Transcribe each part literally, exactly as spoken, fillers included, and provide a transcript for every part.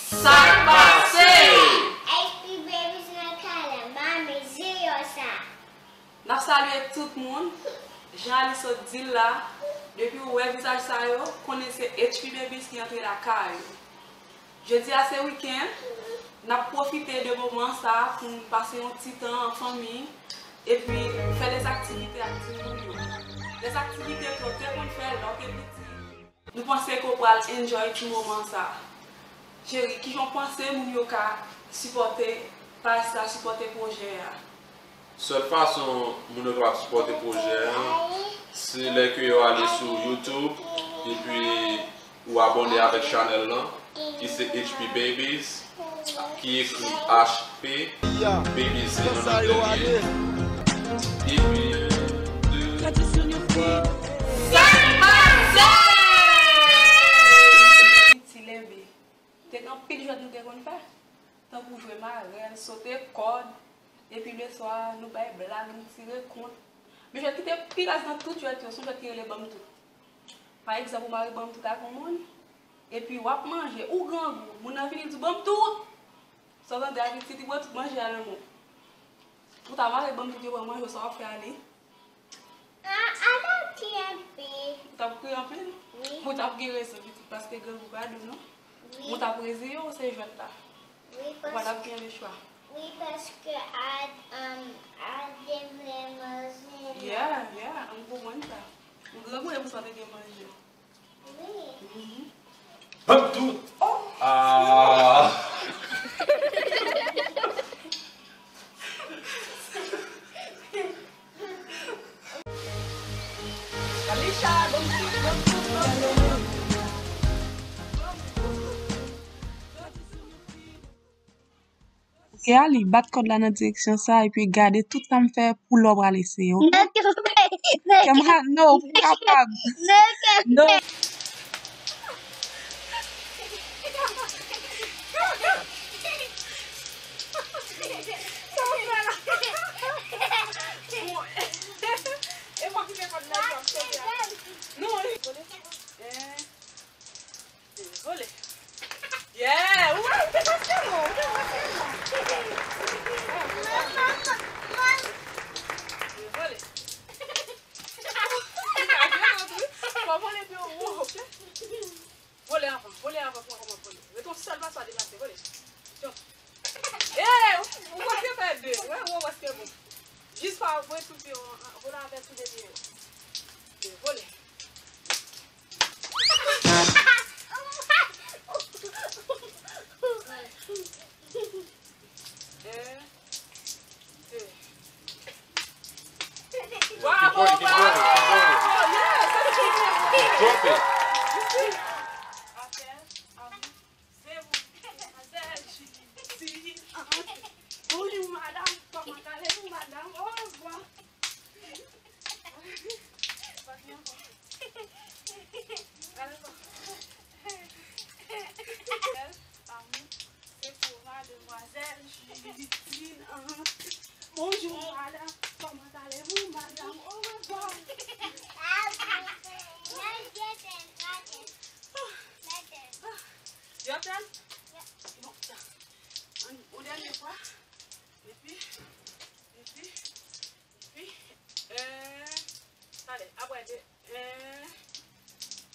Sa k pase? H P Babies nan kay la, ba m videyo sa. N ap salye tout moun. Jan Alice sot di l la, depi w wè vizaj sa yo, konnen se H P Babies ki antre lakay ou. Jodi a se wikenn, n ap pwofite de moman sa a pou n pase yon ti tan an fanmi, epi fè dèzaktivite ak timoun yo. Dèzaktivite ke w te konn fè lè w te piti. Nou panse ke w pral enjoy ti moman sa. Cheri, kijan w panse moun yo ka sipòte paj sa, sipòte pwojè a? Sèl fason moun yo kapab sipòte pwojè an, se lè ke yo ale sou YouTube, epi ou abòne avèk chanèl lan, ki se H P Babies, ki ekri H P Babies se nan anglè li ye. Epi, de, twa. Sa k pase? Ti Lebe. Te gen anpil jwèt nou te konn fè. Tankou jwe marèl, sote kòd, epi leswa, nou bay blag, nou tire kont. Men jwèt ki te pi raz nan tout jwèt yo, se yon jwèt ki rele Ban m Tout. Pa egzanp, ou mare Ban m Tout ak yon moun, epi w ap manje, ou grangou, moun nan vini di w, "Ban m tout!" Sa w tande a, li di, "Ti, ti, pran tout manje a nan men w." Ou ta mare Ban m Tout, yo pran manje w, sa w ap fè ale? Ah, I love T M P. Ou t ap kriye anpil? Wi. Ou t ap gen rezon, pitit, paske grangou pa dou, non? Wi. Ou t ap reziye w, se jwèt la. Wi, ou pa t ap gen lechwa. Wi, paske a, um, a te vle manje la. Yeah, yeah, m konprann sa. Ou grangou, e pou sa w te gen manje. Wi. Mhm. Ban m tout! Oh! Ah! Alisha, ban m tout, ban m tout, ban m tout. Ok, Ali, bat kòd la nan direksyon sa, epi gade tout sa m fè pou lè w pral eseye, ok? Kè m ha-, no, ou p kapab. No. E mwen ki gen kòd la, ap sote a. Non, li vole. Eh. Vole. Yeah! Ou wè, ou te prèske mò, ou te prèske mò. Vole. Fò vole pi wo, ok? Vole anvan, vole anvan pou mwen kòman vole. Ret yon sèl plas pa deplase, vole. Jump. Hey, ou, ou prèske fè de. Wè, ou prèske bon. Jis pa vole tou pye yo, vole avè tou de pye yo. Vole. Bravo, bravo! Yes, that's it. Drop it. You see? Apèl, amour, c'est vous, mademoiselle Judith. Bonjour, madame. Comment allez-vous, madame? Au revoir. Pas bien. Allez, bon. Amour, c'est pour mademoiselle Judith. Bonjour, madame. Comment allez-vous, madame? Au revoir. Jòtèl? Bon, yon dènye fwa. Epi, epi, epi, euh, talè, apre de, un,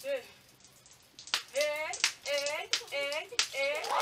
deux. Hey, hey, hey, hey.